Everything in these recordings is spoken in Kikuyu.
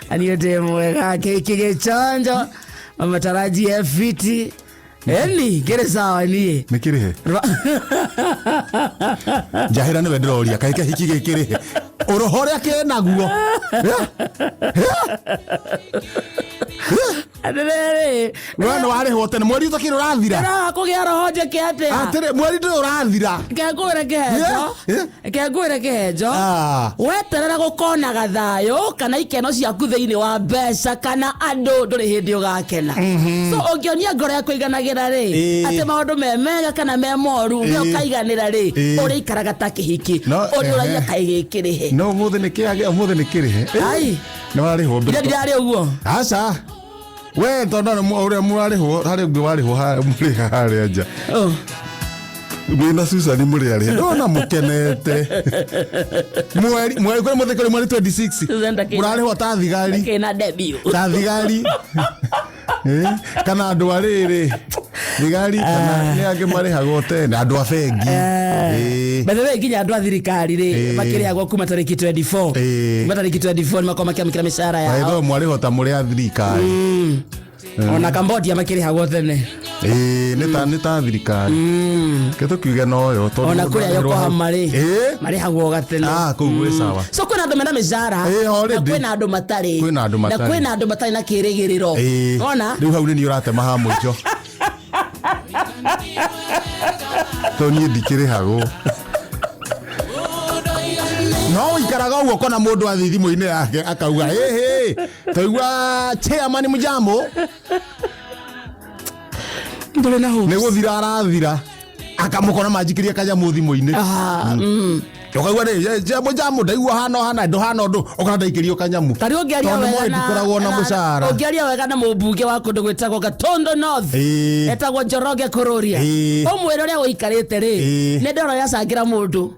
Niĩ ndĩ mwega, kĩhiki gĩchonjo, matarajie fiti. Eni, ngĩrĩ sawa niĩ. Nĩ kĩrĩhe? Njahĩra nĩwe ndĩroria, kaĩ kĩhiki gĩkĩrĩhe? Ũroho ũrĩa kĩnaguo. Atĩrĩrĩ, We nĩ warĩhwo tene, mweri ũtakĩrĩ ũrathira. ndĩraga kũgĩa roho njĩke atĩa? Atĩrĩ, mweri ndũrĩ ũrathira. Kengũĩre kĩhenjo. Yeah, Kengũĩre kĩhenjo. Ah. Weterera gũkonaga thayũ kana ikeno ciaku thĩinĩ wa mbeca kana andũ ndũrĩ hĩndĩ ũgakena. So ũngĩonia ngoro yaku ĩiganagĩra rĩ, Ĩĩ. atĩ maũndũ me mega kana me moru, we Ĩĩ. ũkaiganĩra rĩ, Ĩĩ. ũrĩikaraga ta kĩhiki. No, Ũrĩũragia ehe. kaĩ gĩkĩrĩhe. No ũmũthĩ nĩ kĩage, ũmũthĩ nĩ kĩrĩhe. Ai. Nĩ warĩhwo Ira ndirarĩ ũguo. Aca. We tondũ nĩ ũrĩa mũrarĩhwo harĩ ũngĩ warĩhwo mũrĩ harĩa nja. Oh. Mwĩna Susan mũrĩ arĩa ndona mũkenete. Mweri mweri kwĩ mũthĩ kũrĩ mweri 26. Susan ndakĩna- Mũrarĩhwo ta thigari. Kĩna debut. Ta thigari. Eh, kana andũ a rĩrĩ thigari kana nĩ angĩ marĩhagwo tene andũ a bengi. Eh. By the way nginya andũ a thirikari rĩ Ĩĩ. makĩrĩhagwo kuma tarĩki 24 Ĩĩ. kuma tarĩki 24 nĩ makorwo makĩamũkĩra mĩcara By the yao way, mwarĩhwo ta mũrĩ a thirikari. Ona Cambodia makĩrĩhagwo tene. Ĩĩ, nĩ ta thirikari. Ke tũkiuge noyo tondũ Ona mũndũ kũrĩa arĩhwo hau. Yokohama rĩ Ĩĩ. marĩhagwo gatene. Ah, kũu gwĩ sawa. So kwĩna andũ mena mĩcara Ĩĩ, already. na kwĩna andũ matarĩ. Kwĩna andũ Na matarĩ. kwĩna andũ matarĩ na kĩrĩgĩrĩro. Ĩĩ. Ona Rĩu hau nĩ niĩ ũratema ha mũico. Tondũ niĩ ndikĩrĩhagwo. No ũikaraga ũguo ũkona mũndũ athiĩ thimũ-inĩ yake akauga ĩhĩ twaigua chairman mjambo ndũrĩ na nĩ hopes. gũthira arathira akamũkora manjikĩria kanyamũ thimũ-inĩ. Ah, Ũkaigua rĩ jambo jambo ndaigua hana hana ndũhana ũndũ ũkona ndaikĩrio kanyamũ. Ta rĩu ũngĩaria Tondũ wega nĩmoĩ na- ndikoragwo na mũcara. ũngĩaria wega na mũmbunge wa kũndũ gwĩtagwo Gatondo North Ĩĩ. etagwo Njoroge Kũrũria Ĩĩ. ũmwĩre ũrĩa ũikarĩte rĩ Ĩĩ. nĩ ndĩrona acangĩra mũndũ.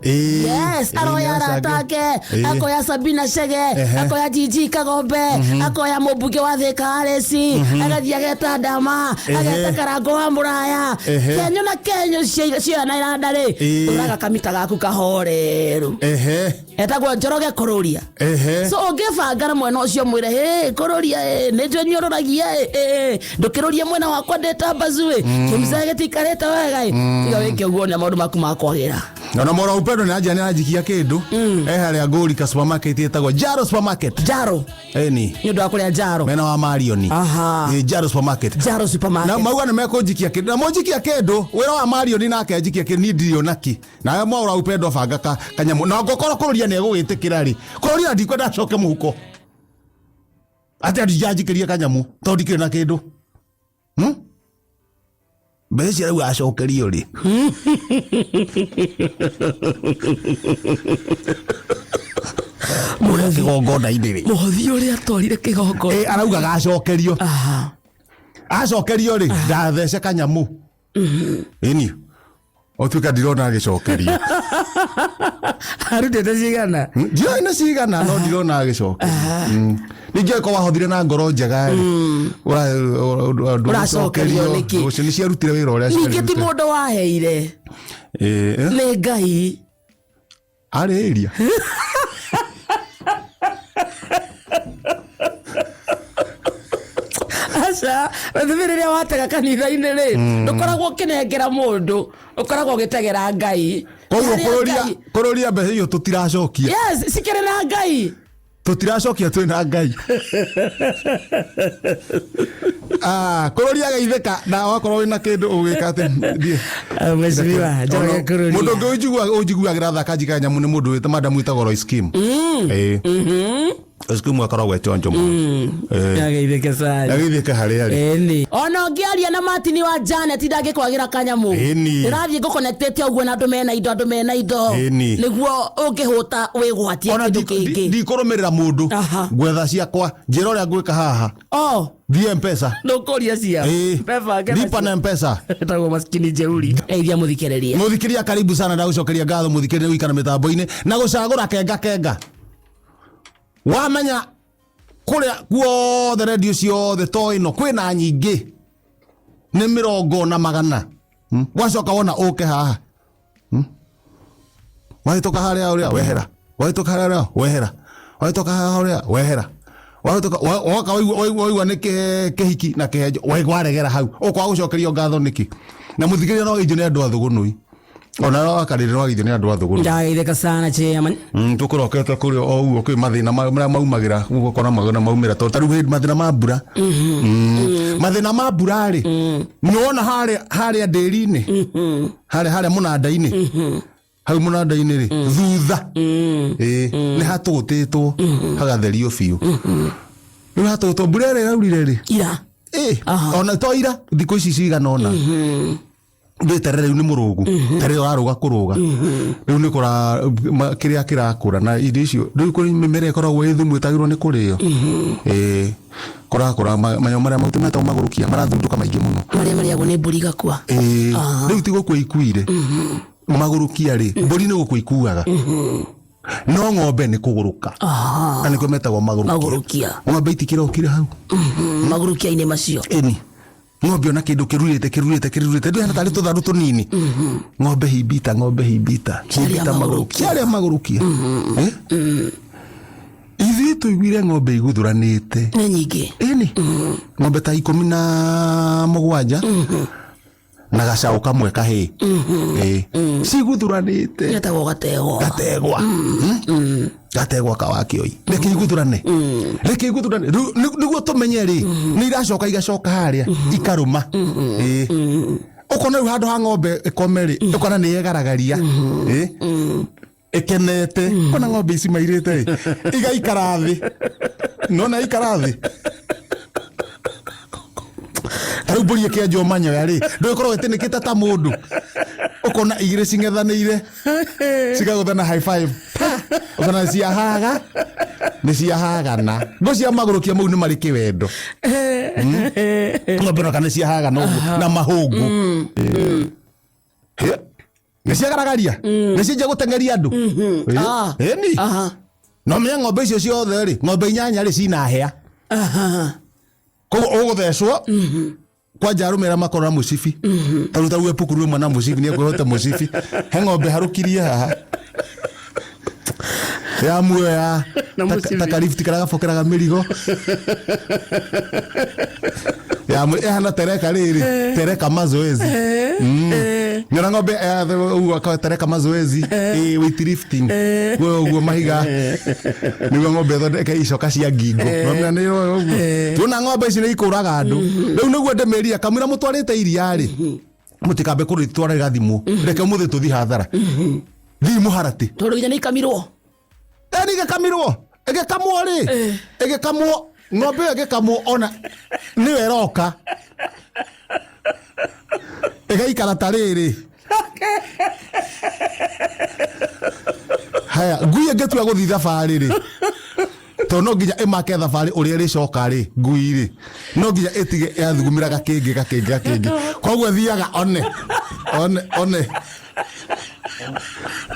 Ĩĩ. Yes, Ĩĩ, aroya nĩ arata acangĩra. ake, Ĩĩ. akoya Sabina Chege, Ehe. akoya Gigi Kagombe, akoya mũmbunge wa Thika Aresi, agathiĩ ageta Ndama, Ehe. ageta Karango wa Mũraya, Ehe. Kenyũ na kenyũ cioya na iranda rĩ, Ĩĩ. ũraga kamita gaku kahoreru. Ehe. Etagwo Njoroge Kũrũria. Ehe. So ũngĩbanga na mwena ũcio mwĩre hĩ kũrũria ĩ nĩ njũĩ nĩ ũrũragia ĩ ĩ ndũkĩrũrie mwena wakwa ndĩ ta mbazu ĩ kĩmzee gĩtikarĩte wega ĩ tiga wĩke ũguo na maũndũ maku makwagĩra. Ona mora upendo nĩ anjia nĩ anjikia kĩndũ e harĩa Ngũrika supermarket ĩtagwo Jaro supermarket. Njaro. Ĩni. Nĩ ũndũ wa kũrĩa njaro. Mena wa Marioni. Aha. Ĩ, Jaro supermarket. Njaro supermarket. Na mauga nĩ mekũnjikia kĩndũ na mũnjikia kĩndũ wĩra wa Marioni nake anjikia kĩndũ niĩ ndirĩ onaki nawe mwaũra upendo banga ka kanyamũ na ngũkorwo kũrũria nĩ egũgĩtĩkĩra rĩ kũrũria ndikwenda acoke mũhuko atĩ ndinjanjikĩrie kanyamũ tondũ ndikĩrĩ na kĩndũ. Mbeca icio rĩu acokerio rĩ kĩgongona-inĩ rĩ Mũhothi ũrĩa atwarire kĩgongona. Ĩ, arauga gacokerio. Aha. Acokerio rĩ ndathece kanyamũ ĩni ũtuĩka ndirona agĩcokerio. Arutĩte cigana? Ndiũĩ nĩ cigana no ndirona agĩcokerio. Ningĩ angĩkorwo wahothire na ngoro njega rĩ Ũracokerio nĩkĩ? Ũcio nĩ ciarutire wĩra ũrĩa Ningĩ ti ciarutire. mũndũ waheire. Ĩ, eh? Nĩ Ngai. Arĩ ĩria Aca, wethibi rĩrĩa watega kanitha-inĩ rĩ, ndũkoragwo ũkĩnengera mũndũ, ũkoragwo ũgĩtegera Ngai. Koguo Harĩa kũrũria Ngai- kũrũria mbeca icio tũtiracokia. Yes, cikĩrĩ na Ngai. Tũtiracokia twĩ na Ngai. Ah, kũrũria geithĩka na wakorwo wĩna kĩndũ ũgĩka atĩ thiĩ. Mheshimiwa Njoroge Kũrũria. Mũndũ ũngĩ ũnjiguagĩra thaka njikaga nyamũ nĩ mũndũ wĩta madam wĩtagwo Royce Kim. Ĩĩ. Royce Kim akoragwo e chonjo mũno. Ĩĩ. Ageithĩke sana. Ageithĩke harĩa arĩ. Ĩni. Ona ũngĩaria na Martin wa Janet ndangĩkwagĩra kanyamũ. Ĩni. Ndĩrathiĩ ngũconnectĩte ũguo na andũ mena indo andũ mena indo. Ĩni. Nĩguo ũngĩhũta wĩgwatie Ona kĩndũ kĩngĩ. ndikũrũmĩrĩra mũndũ. Aha. Ngwetha ciakwa njĩra ũrĩa ngwĩka haha. Oh. Thiĩ Mpesa. Ndũkũria cia. Ĩĩ. Bebange Lipa na Mpesa. Etagwo maskini jeuri. Geithia mũthikĩrĩria. Mũthikĩria karibu sana ndagũcokeria ngatho mũthikĩrĩria gũikara mĩtambo-inĩ na gũcagũra kenga kenga. Wamenya kũrĩa guothe redio ciothe to ĩno kwĩna nyingĩ nĩ mĩrongo na magana. Wacoka wona ũke haha. Wahĩtũka harĩa ũrĩa wehera. Wahĩtũka harĩa ũrĩa wehera. Wahĩtũka harĩa ũrĩa wehera. Wahĩtũka woka waigua nĩ kĩhiki na kĩhenjo waregera hau ũkwaga gũcokerio ngatho nĩkĩ na mũthikĩrĩria no geithio nĩ andũ a thũgũnũi ona no wakarĩrĩ no geithio nĩ andũ a thũgũnũi. Ndageithĩka sana chairman. Tũkũrokete kũrĩ o ũguo kwĩ mathĩna marĩa maumagĩra ũgakora mathĩna maumĩra tondũ ta rĩu hĩndĩ mathĩna ma mbura, mathĩna ma mbura rĩ, nĩwona harĩa ndĩri-inĩ harĩa mũnanda-inĩ hau mũnanda-inĩ rĩ thutha ĩĩ nĩ hatũgũtĩtwo hagatherio biũ. Rĩu hatũgũtwo mbura ĩrĩa ĩraurire rĩ ira ĩ Aha. ona to ira thikũ ici cigana ũna ndä terere rĩu nĩ mũrũgu terere ũrarũga kũrũga rĩu nĩ kũra kĩrĩa kĩrakũra na irio icio rĩu kũrĩ mĩmera ĩkoragwo ĩ thumu ĩtagĩrwo nĩ kũrĩo ĩĩ kũrakũra manyamũ marĩa mahuti metagwo magũrũkia marathundũka maingĩ mũno. Marĩa marĩagwo nĩ mbũri igakua. Ĩĩ rĩu ti gũkua ikuire magũrũkia rĩ mbũri nĩ gũkua ikuaga no ng'ombe nĩ kũgũrũka. Aha. Na nĩkĩo metagwo magũrũkia. Magũrũkia. Ng'ombe itikĩrokire hau. Magũrũkia-inĩ macio. Ĩni ng'ombe ona kĩndũ kĩrurĩte kĩrurĩte kĩrurĩte ndũhana tarĩ tũtharu tũnini ng'ombe himbita ng'ombe himbita Ciarĩa himbita magũrũkia. ciarĩa magũrũkia. Eh? Ithuĩ tũiguire ng'ombe iguthuranĩte nĩ nyingĩ. Ĩni ng'ombe ta 17 na gacaũ kamwe kahĩĩ. Ĩĩ ciguthuranĩte. Getagwo gategwa. Gategwa. Gategwa kawakĩoi reke iguthurane reke iguthurane. Rĩu nĩguo tũmenye rĩ nĩ iracoka igacoka harĩa ikarũma. Ĩĩ ũkona rĩu handũ ha ng'ombe ĩkome rĩ ũkona nĩ yegaragaria. Ĩĩ ĩkenete ũkona ng'ombe ici mairĩte rĩ igaikara thĩ nona ikara thĩ ta rĩu mbũri ĩkĩenjwo manyoya rĩ ndũgĩkorwo ĩtĩnĩkĩte ta mũndũ ũkona igĩrĩ cing'ethanĩire cigagũthana high five ũkona ciahaga nĩ ciahagana ngo cia magũrũkia mau nĩ marĩ kĩwendo. Ng'ombe noka nĩ ciahagana ũguo na mahũngũ. Hĩ, nĩ ciagaragaria nĩ cianjia gũteng'eria andũ. Ah. Ĩni Aha. no menye ng'ombe icio ciothe rĩ ng'ombe 8 rĩ cina hĩa. Aha. Koguo ũgũthecwo kwanja arũme arĩa makorwo na mũcibi tarĩu tarĩu epukuru rĩmwe na mũcibi nĩ ekwĩhota mũcibi he ng'ombe harũkirie haha ya muoyo ya Na mũcibi. ta karifti karĩa gabokeraga mĩrigo ya ĩhana tereka rĩrĩ tereka mazoezi. Nyona ng'ombe ũguo akawa tereka mazoezi ĩ weight lifting ũguo mahiga nĩguo ng'ombe ĩthondeke icoka cia ngingo. Nona nĩ ũguo tuona ng'ombe ici nĩ ikũraga andũ rĩu nĩguo ndĩmĩria kamũira mũtwarĩte iria rĩ mũtikambe kũrĩtwara rĩgathimwo reke ũmũthĩ tũthiĩ hathara thiĩ mũharatĩ Tondũ nginya nĩ ikamirwo. Ĩni ĩgĩkamirwo ĩgĩkamwo rĩ ĩgĩkamwo ng'ombe ĩyo ĩgĩkamwo ona nĩyo ĩroka ĩgaikara ta rĩrĩ haya ngui ĩngĩtua gũthiĩ thabarĩ rĩ tondũ no nginya ĩmake thabarĩ ũrĩa ĩrĩcoka rĩ ngui rĩ no nginya ĩtige yathugumĩra gakĩngĩ gakĩngĩ gakĩngĩ koguo ĩthiaga one one one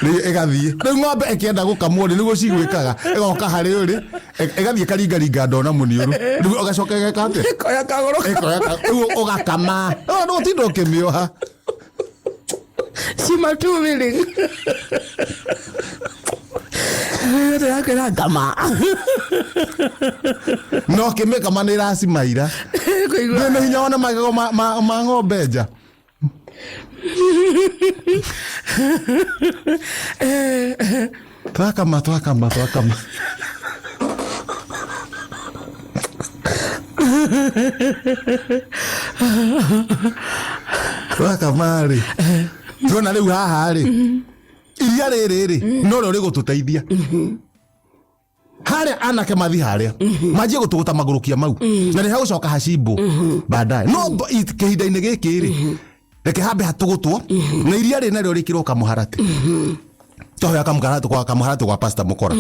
rĩu ĩgathiĩ rĩu ng'ombe ĩkĩenda gũkamwo rĩ nĩguo cigwĩkaga ĩgoka harĩ ũrĩ ĩgathiĩ ĩkaringaringa ndoo na mũniũrũ rĩu ũgacoka ĩgeka atĩa Ĩkoya kagũrũ. Ĩkoya rĩu ũgakama ndũgũtinda ũkĩmĩoha. Cima two willing. Ndĩrakwĩra ngama. No kĩmĩkama nĩ ĩracimaira. Kũigua. Nĩ hinya wona magego ma ng'ombe nja. Twakama twakama twakama twakama rĩ tuona rĩu haha rĩ iria rĩrĩ rĩ no rĩo rĩgũtũteithia harĩa anake mathi harĩa manjie gũtũgũta magũrũkia mau na nĩ hagũcoka hacimbo baadaye no kĩhinda-inĩ gĩkĩ rĩ reke hambe hatũgũtwo na iria rĩ narĩo rĩkĩrwo kamũharatĩ twahoya kamũharatĩ gwa pastor mũkora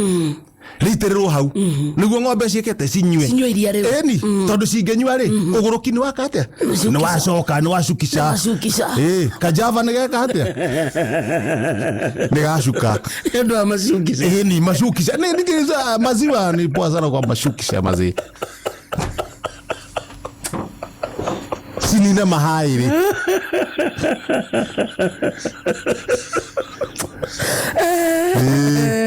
rĩitĩrĩrwo hau nĩguo ng'ombe ciĩkĩte cinyue. Cinyue iria rĩu. Ĩni tondũ cingĩnyua rĩ ũgũrũki nĩ waka atĩa nĩ wacoka nĩ wacukisha. Wacukisha. Ĩ kajava nĩ geka atĩa nĩ gacuka. Nĩ ũndũ wa macukisha. Ĩni macukisha nĩ nĩ maziwa ni poa sana kwa macukisha mazi cinine mahaĩrĩ.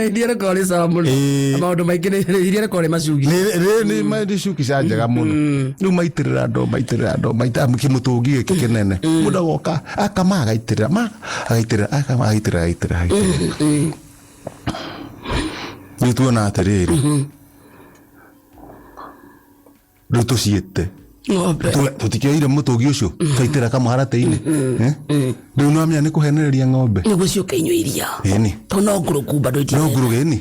Iria rĩkoragwo rĩ sawa mũno. Ĩĩ. Maũndũ maingĩ iria rĩkoragwo rĩ macugi. Nĩ cukisha njega mũno. Rĩu maitĩrĩra ndoo, maitĩrĩra ndoo, kĩmũtũngi gĩkĩ kĩnene, mũndũ agoka akama agaitĩrĩra, ma agaitĩrĩra, akama agaitĩrĩra, agaitĩrĩra, agaitĩrĩra. Rĩu tuona atĩrĩrĩ, rĩu tũciĩte Ng'ombe. Tũtikĩoire mũtũngi ũcio twaitĩra kamũharatĩ-inĩ. Eh? Rĩu nĩwamenya nĩ kũhenereria ng'ombe. Nĩguo ciũke inyue iria. Ĩni. Tondũ no ngũrũku bado No itirenda. ngũrũge ĩni.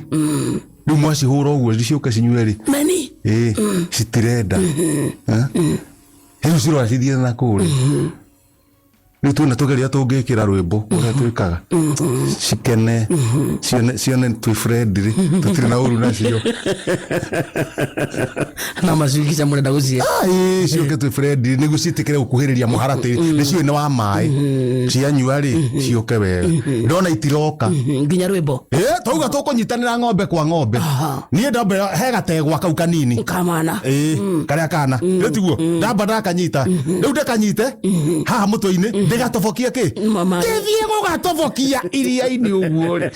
Rĩu mwacihũra ũguo ciũke cinyue rĩ, Meni. ĩĩ, citirenda. Eh? Rĩu cirora cithiĩte na kũrĩa. Rĩu tuona tũgeria tũngĩkĩra rwĩmbo ũrĩa twĩkaga cikene, cione cione twĩ friendly, tũtirĩ na ũru nacio. Na macukica mũrenda gũciĩ. Ah, ĩĩ, ciũke twĩ friendly nĩguo ciĩtĩkĩre gũkuhĩrĩria mũharatĩ, nĩ ciũĩ nĩ wa maĩ, cianyua rĩ ciũke wega. Ndona itiroka. Nginya rwĩmbo. Ĩ, twauga tũkũnyitanĩra ng'ombe kwa ng'ombe. Niĩ ndamba he gategwa kau kanini. Kamana. Ĩĩ, karĩa kana rĩu tiguo ndamba ndakanyita, rĩu ndĩkanyite haha mũtwe-inĩ, ndĩgatobokie kĩ, Mama. kĩthiĩ gũgatobokia iria-inĩ ũguo rĩ.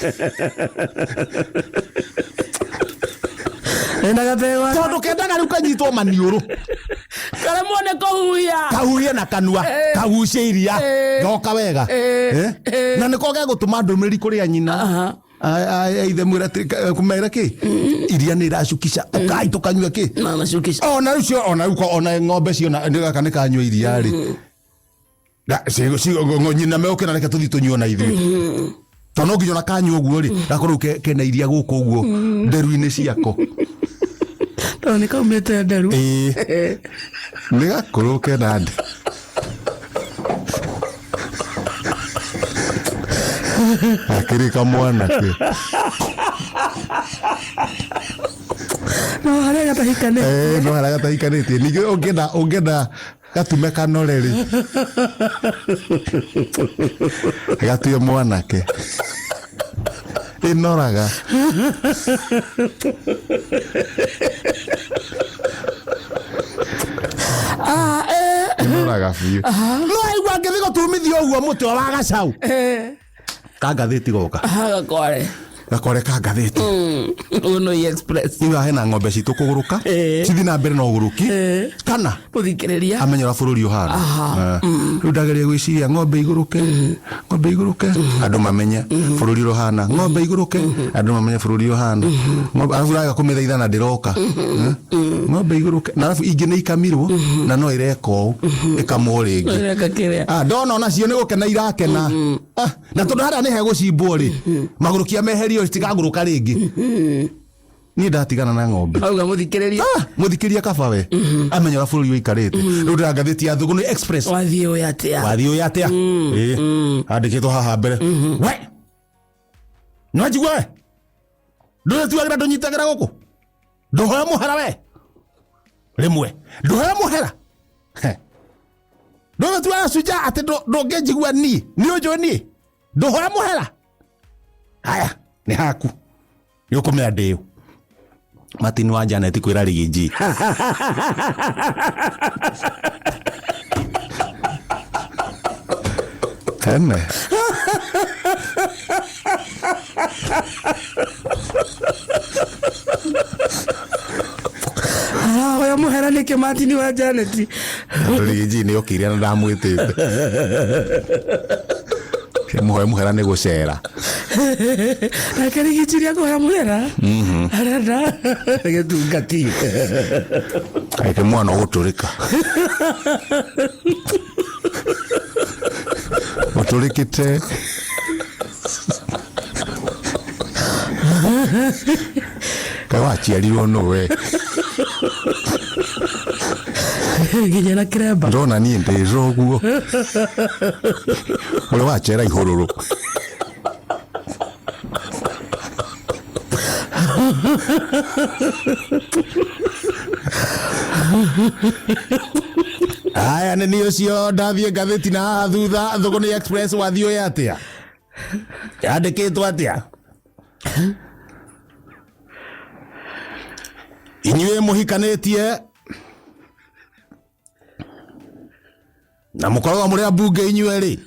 Enda gategwa. Tondũ kendaga rĩu kanyitwo maniũrũ. Karemwo nĩ kũhuhia. Kahuhie na kanua, kagucie iria goka wega. Eh? Na nĩko gegũtũma ndũmĩrĩri kũrĩa nyina, ithe mwĩra kũmera kĩ, iria nĩ iracukisha, ũkai tũkanyue kĩ. Na macukica. Ona rĩu ona rĩu ona ng'ombe ciona gaka nĩ kanyua iria rĩ, nyina megũkĩra, reke tũthiĩ tũnyue ona ithuĩ, tondũ no nginya ona kanyua ũguo rĩ, gakorwo rĩu kena iria gũkũ ũguo nderu-inĩ ciako. Tondũ nĩ kaumĩte nderu. Ĩĩ, nĩ gakũrũ kena nde akĩrĩ kamwanake. No harĩa gatahikane. Eh, no harĩa gatahikanĩtie. Ningĩ ũngĩenda gatume kanore rĩ, gatue mwanake ĩnoraga. Ĩnoraga biũ. No aigua ngĩthiĩ gũtumithia ũguo mũtwe wa gacau ka ngathĩti goka. Gakware. Gakore ka ngathĩti. Ũnoi Express. Iga hena ng'ombe citũ kũgũrũka, cithi na mbere na ũgũrũki kana Mũthikĩrĩria. Amenya ũrĩa bũrũri ũhana. Rĩu ndageria gwĩciria ng'ombe igũrũke, ng'ombe igũrũke, andũ mamenye bũrũri ũrĩa ũhana, ng'ombe igũrũke, andũ mamenye bũrũri ũhana. Ng'ombe arabu raga kũmĩthaitha na ndĩroka. Eh? Ng'ombe igũrũke, na arabu ingĩ nĩ ikamirwo na no ĩreka ũũ, ĩkamwo rĩngĩ. Ĩreka kĩrĩa. Ah, ndona onacio nĩ gũkena irakena. Ah, na tondũ harĩa nĩ hegũcimbwo rĩ, magũrũkia meherio, citikagũrũka rĩngĩ. Niĩ ndatigana na ng'ombe. Auga mũthikĩrĩria. Ah, mũthikĩria kaba we amenya ũrĩa bũrũri ũikarĩte. Rĩu ndĩra ngathĩti ya Thũgũnĩ Express. Wathiĩ ũyũ atĩa? Wathiĩ ũyũ atĩa? Ĩĩ, andĩkĩtwo haha mbere we nĩwanjigua we, ndũrĩtuagĩra, ndũnyitagĩra gũkũ, ndũhoe mũhera we rĩmwe, ndũhoe mũhera. He. Ndũgĩtuaga cunja atĩ ndũngĩnjigua niĩ, nĩ ũnjũĩ niĩ ndũhoe mũhera. Haya nĩ haku, nĩ ũkũmenya ndĩũ Martin wa Janet kwĩra Rigiji. Tene Arahoya mũhera nĩkĩ Martin wa Janet? Tondũ Rigiji nĩ okire na ndamwĩtĩte. Mũhoe mũhera nĩ gũcera. Nake Rigiji rĩa kũhoya mũhera arenda gĩtungati. Eke mwana ũgũtũrĩka, ũtũrĩkĩte. Kaĩ waciarirwo nũ we? Nginya na kĩremba. Ndona niĩ ndĩra ũguo ũrĩa wacera ihũrũrũ. Haya, nĩ niĩ ũcio ndathiĩ ngathĩti na haha thutha Thũgũnĩ Express. Wathiĩ ũyũ atĩa? Yandĩkĩtwo atĩa? Inyuĩ mũhikanĩtie na mũkoragwo mũrĩ ambunge inyuĩ rĩ.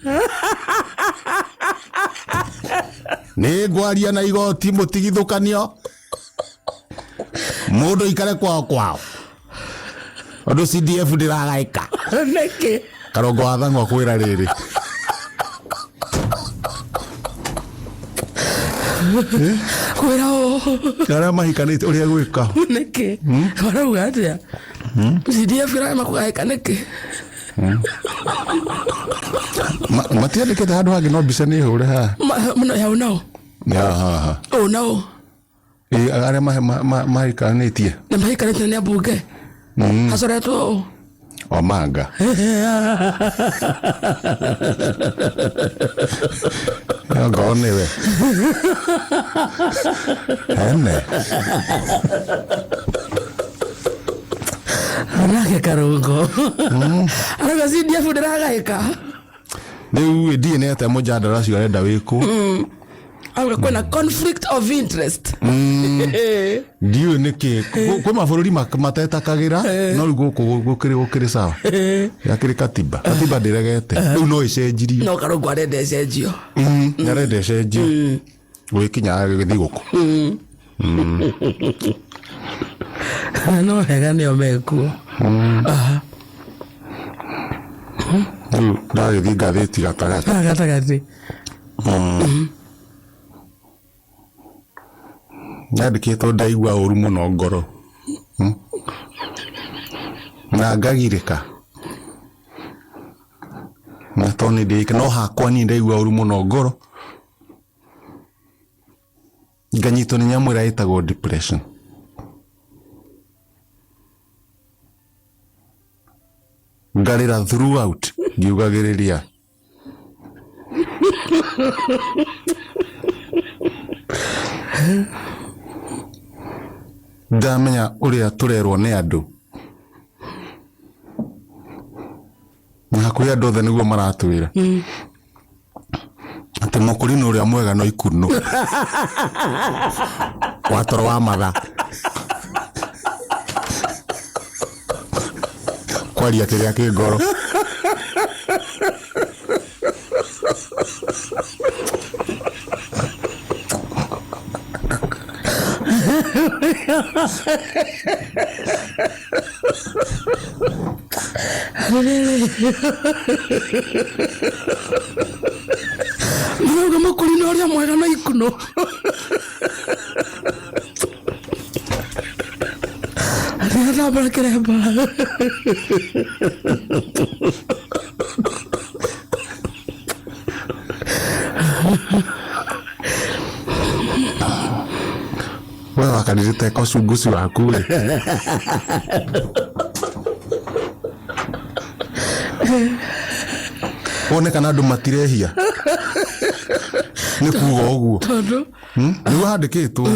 Nĩ ngwaria na igoti mũtigithũkanio. Mũndũ ikare kwao kwao. Tondũ CDF ndĩragaĩka. Nĩkĩ? Karongo wa thang'wa kwĩra rĩrĩ. Kwĩra ũũ. Arĩa mahikanĩtie ũrĩa gwĩka. Nĩkĩ? Marauga atĩa? CDF ĩrarema kũgaĩka nĩkĩ? Matiandĩkĩte handũ hangĩ no mbica nĩ hũre haha. Mũno ya ũnao. Ya haha. Ũũ na ũũ. Ĩ, arĩa mahikanĩtie. Na mahikanĩtie nĩ ambunge. Hacoretwo ũũ. Omanga. Ngorwo nĩwe. Ene. Nake Karungo. Arauga CDF ndĩragaĩka. Rĩu ndiĩ nĩ atĩa mũjandara ũcio arenda wĩkwo. Auga kwĩna conflict of interest. Ndiũĩ nĩkĩ. Kwĩ mabũrũri matetakagĩra no rĩu gũkũ gũkĩrĩ sawa. Yakĩrĩ katiba. Katiba ndĩregete. Rĩu no ĩcenjirio. No Karungo arenda ĩcenjio. Nĩarenda ĩcenjio. Gũgĩkinya thigũkũ. No wega nĩo mekuo. Rĩu ndagĩthiĩ ngathĩti gatagatĩ. Gatagatĩ. Yandĩkĩtwo ndaigua ũru mũno ngoro. Na ngagirĩka. Na to nĩ ndĩke no hakwa niĩ ndaigua ũru mũno ngoro. Nganyitwo nĩ nyamũ ĩrĩa ĩtagwo depression. Ngarĩra throughout ngiugagĩrĩria. Ndamenya ũrĩa tũrerwo nĩ andũ. Na hakuhĩ andũ othe nĩguo maratwĩra. Atĩ mũkũrinũ ũrĩa mwega no ikunũ. Wa toro wa matha. Kwaria kĩrĩa kĩ ngoro. Marauga mũkũrinũ ũrĩa mwega no ikunũ. Atambũra kĩremba. We wakanirĩte kocunguci waku rĩ. Wone kana andũ matirehia. Nĩ kuga ũguo. Tondũ Nĩguo handĩkĩtwo.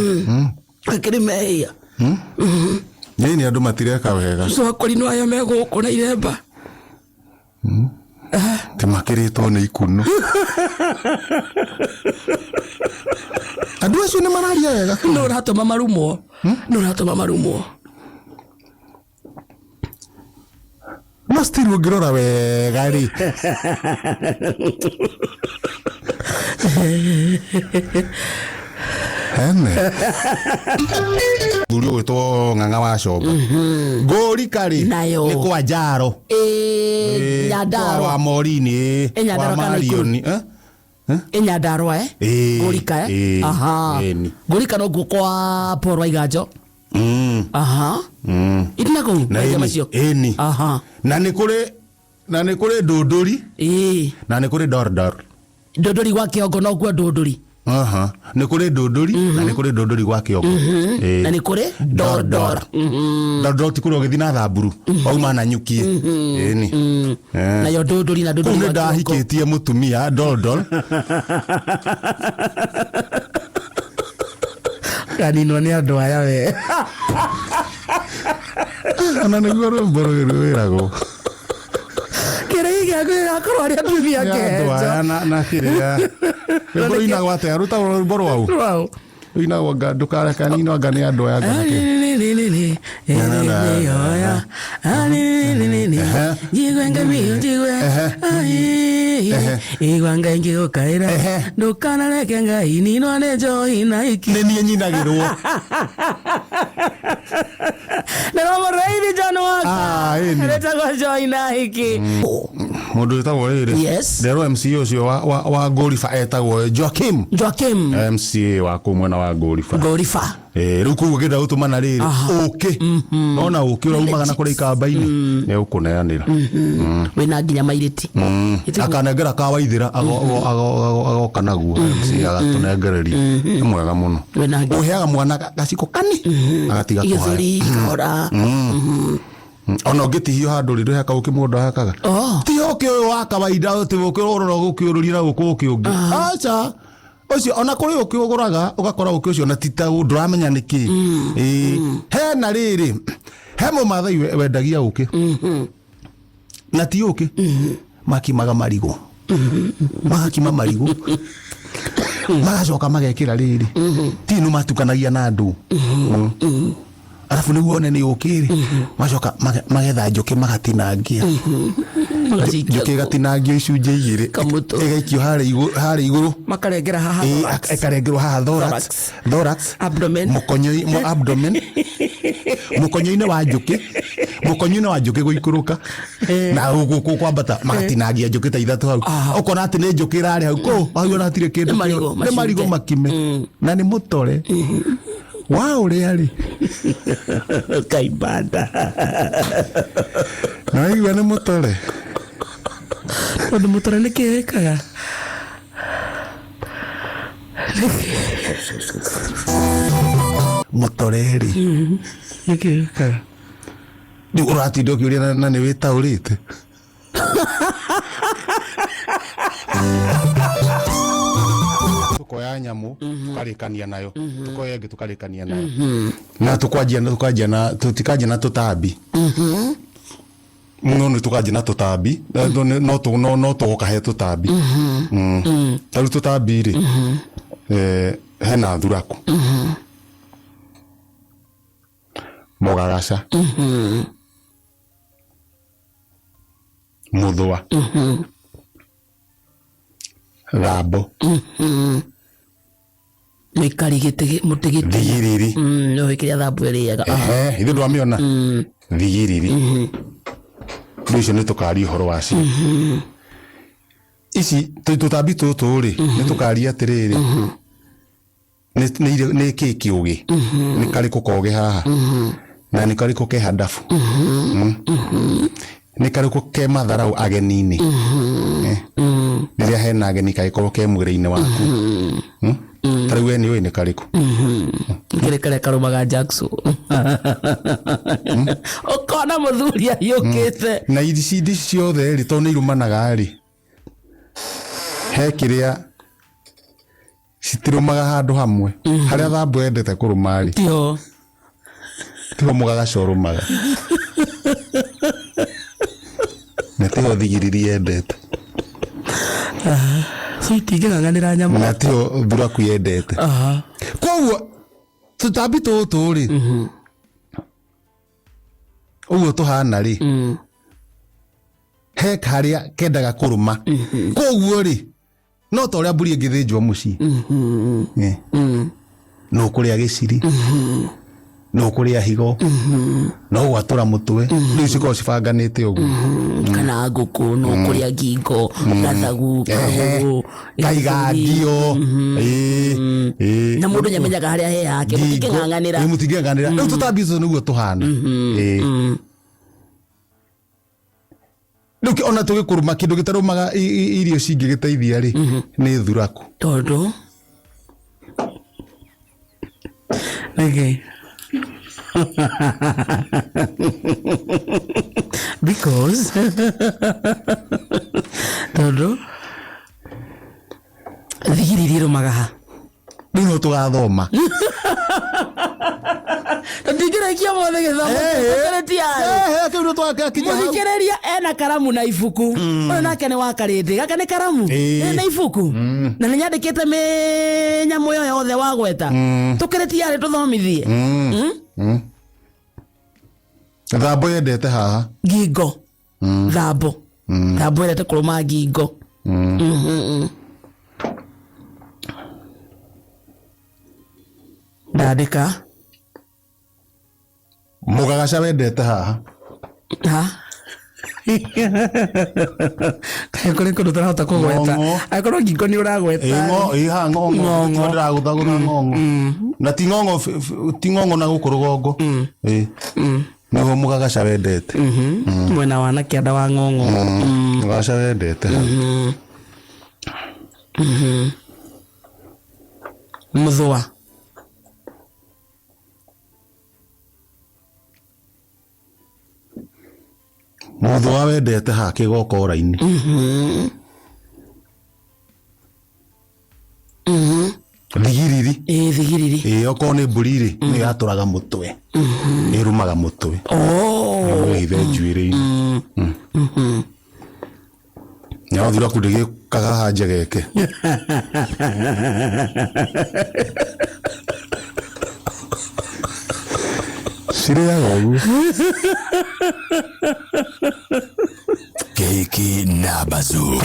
akĩrĩ mehia. Nĩ nĩ andũ matireka wega. So akũrinũ aya me gũkũ na iremba. Ti makĩrĩtwo nĩ ikunũ. Andũ acio nĩ mararia wega. No ũratũma marumwo. No ũratũma marumwo. No still ũngĩrora wega rĩ. Ene. Thuri ũgwĩtwo Ng'ang'a wa Coba. Ngũrika rĩ. Nayo. Nĩ kwa Njaro. Ĩĩ Nyandarũa. Wa Morini. Ĩ Nyandarũa Wa kana Nakuru? Marioni. Ĩ Nyandarũa Ĩĩ, Ngũrika ĩĩ, Aha. ĩni. Ngũrika no guo kwa Paul Waiganjo. Aha. Itina kũu Na maithe ĩni, macio. ĩni. Aha. Na nĩ kũrĩ na nĩ kũrĩ ndũndũri Ĩĩ. na nĩ kũrĩ ndordor. Ndũndũri gwa Kĩongo no kuo ndũndũri. Aha. Nĩ kũrĩ ndũndũri na nĩ kũrĩ ndũndũri gwa Kĩongo. Ĩĩ. Na nĩ kũrĩ ndordor. Ndordor ti kũrĩa ũgĩthiĩ na thamburu wauma na nyuki. Ĩni. Nayo ndũndũri na Kũu ndũndũri nĩ gwa Kĩongo. ndahikĩtie mũtumia ndordor. Kaninwo nĩ andũ aya we. Ona nĩguo rwĩmbo rũrũ rwĩragwo. Kĩrĩi gĩaku gĩgakorwo arĩ atumia Nĩ andũ kenjo. aya na kĩrĩa. Rwĩmbo rũinagwo atĩa? Rũtagwo rwĩmbo rwaũ? Rwaũ. Rũinagwo anga ndũkareke ninwo anga nĩ andũ aya anga na kĩ. Ehe. Igua Ngai ngĩgũkaĩra. Ehe. Ndũkanareke Ngai ninwo nĩ njohi na iki. Nĩ niĩ nyinagĩrwo. Ndĩramũrĩithi John Walker. Ah, ĩni. Rĩtagwo njohi na iki. Mũndũ wĩtagwo rĩrĩ. Yes. Nderwo MCA ũcio wa Ngũriba etagwo Joakim. Joakim. MCA wa kũu mwena wa Ngũriba. Ngũriba. Eh, rĩu koguo ngĩenda gũtũmana rĩrĩ ũkĩ nona ũkĩ ũrĩa umaga na kũrĩa ikamba-inĩ nĩ ũkũneanĩra. Wĩna nginya mairĩti. Ĩtĩkũ- Akanengera kawaithĩra agoka naguo MC agatũnengereria, nĩ mwega mũno. Wĩna nginya ũheaga mwana gaciko kani agatiga kũhaya. Gĩthũri kahora. Ona ũngĩtihio handũ rĩ, ndũheka ũkĩ mũndũ ahakaga. Oh. Ti ũkĩ ũyũ wa kawaida, ti ũkĩ ũrora gũkĩũrũria na gũkũ ũkĩ ũngĩ, aca, ũcio ona kũrĩ ũkĩ ũgũraga ũgakora ũkĩ ũcio na ti ta ndũramenya nĩ kĩ. Ĩĩ, hena rĩrĩ, he mũmathai wendagia ũkĩ na ti ũkĩ, makimaga marigũ, magakima marigũ, magacoka magekĩra rĩrĩ tinu, matukanagia na andũ, arabu nĩguo one nĩ ũkĩ rĩ, macoka magetha njũkĩ magatinangia. Magacikia Njũkĩ ĩgatinangio icunjĩ igĩrĩ. Kamũtũ. Ĩgaikio harĩa igũrũ. Makarengera haha. Ĩĩ, Thorax. ĩkarengerwo haha thorax. Thorax. Thorax. Abdomen. Mũkonyo mo abdomen, mũkonyo-inĩ wa njũkĩ, mũkonyo-inĩ wa njũkĩ gũikũrũka na gũkũ kwambata, magatinangia njũkĩ ta ithatũ hau. Ũkona atĩ nĩ njũkĩ ĩrarĩ hau kũ hau, ona hatirĩ kĩndũ. Nĩ marigũ. Nĩ marigũ macunge. makime na nĩ mũtore wa ũrĩa rĩ. Kaibanda. Na waigua nĩ mũtore. Tondũ mũtore nĩ kĩ wĩkaga? Mũtore rĩ. Nĩ kĩ wĩkaga? Rĩu ũratinda ũkĩũria na nĩ wĩtaũrĩte. Tukoya nyamũ tukarĩkania nayo, tukoya ĩngĩ tukarĩkania nayo, na tukwanjia tukanjia na tutikanjia na tũtambi, no nĩ tũkanjia na tũtambi, no tũgoka he tũtambi. Ta rĩu tũtambi rĩ, hena thuraku, mũgagaca, mũthũa, thambo. Mũikari gĩtĩ mũtĩ gĩtĩ. Thigiriri. No kĩrĩa thambu ĩrĩaga. Ehe, ithuĩ ndwamĩona thigiriri. Rĩu icio nĩ tũkaria ũhoro wacio ici tũtambi tũtũ rĩ, nĩ tũkaria atĩrĩrĩ, nĩ kĩ kĩũgĩ, nĩ karĩkũ kogĩ haha na nĩ karĩkũ ke handabu? Nĩ karĩkũ ke matharau ageni-inĩ? Eh, rĩrĩa hena ageni kagĩkorwo ke mwĩrĩ-inĩ waku? Ta rĩu we nĩ ũĩ nĩ karĩkũ? Kĩrĩ karĩa karũmaga Jackson, ũkona mũthuri ahiũkĩte. Na ici ici ciothe rĩ, tondũ nĩ irũmanaga rĩ, he kĩrĩa citirũmaga handũ hamwe. Harĩa thambu yendete kũrũma rĩ, tiho. Tiho mũgagaca ũrũmaga, na tiho thigiriri yendete. So itingĩng'ang'anĩra nyamũ. Na tiho thuraku yendete. Koguo tũtambi tũtũ rĩ, ũguo tũhana rĩ, he harĩa kendaga kũrũma. Koguo rĩ, no ta ũrĩa mbũri ĩngĩthĩnjwo mũciĩ. Eh. No kũrĩa gĩciri, no kũrĩa higo, no gwatũra mũtwe, rĩu cikoragwo cibanganĩte ũguo. Kana ngũkũ no kũrĩa ngingo, gathagu, kagũrũ. Kaigangio. Ĩĩ, ĩĩ. Na mũndũ nyamenyaga harĩa he hake, mũtingĩng'ang'anĩra. Ĩĩ, mũtingĩng'ang'anĩra. Rĩu tũtambi tũtũ nĩguo tũhana. Ĩĩ. Rĩu ona tũgĩkũrũma kĩndũ gĩtarũmaga irio cingĩgĩteithia rĩ, nĩ thuraku. Tondũ okay, because tondũ thigiriri ĩrũmaga ha? Rĩu no tũgathoma. Tũtingĩrĩkia mothe gĩthomo tũkĩrĩtiarĩ. Kĩu no twagakinya hau. Mũthikĩrĩria ena karamu na ibuku, ũyũ nake nĩ wa karĩndĩ gaka nĩ karamu. Ĩĩ. Na ibuku na nĩ nyandĩkĩte mĩnyamũ ĩyo yothe wagweta, tũkĩrĩtiarĩ tũthomithie. Thambo yendete haha. Ngingo. Thambo, thambo ĩrete kũrũma ngingo. Ndandĩka. Mũgagaca wendete haha. Ha, kaĩ kũrĩ kũndũ ũtarahota kũgweta? Ng'ong'o. Angĩkorwo ngingo nĩ ũragweta. Ĩ, ĩ haha ng'ong'o. Ng'ong'o. Nĩkĩo ndĩragũthagũtha ng'ong'o na ti ng'ong'o ti ng'ong'o na gũkũ rũgongo. Ĩ, nĩho mũgagaca wendete. Mwena wa na kĩanda wa ng'ong'o. Mũgagaca wendete haha. Mũthũa. Mũthũa wendete haha kĩgokora-inĩ. Thigiriri. Ĩ, thigiriri. Ĩ, okorwo nĩ mbũri rĩ, nĩ yatũraga mũtwe, ĩrumaga mũtwe. Oh. Wĩithe njuĩrĩ-inĩ nyago thuraku ndĩgĩkaga haha njegeke. Cirĩaga ũguo. Kĩhiki na Bazuu.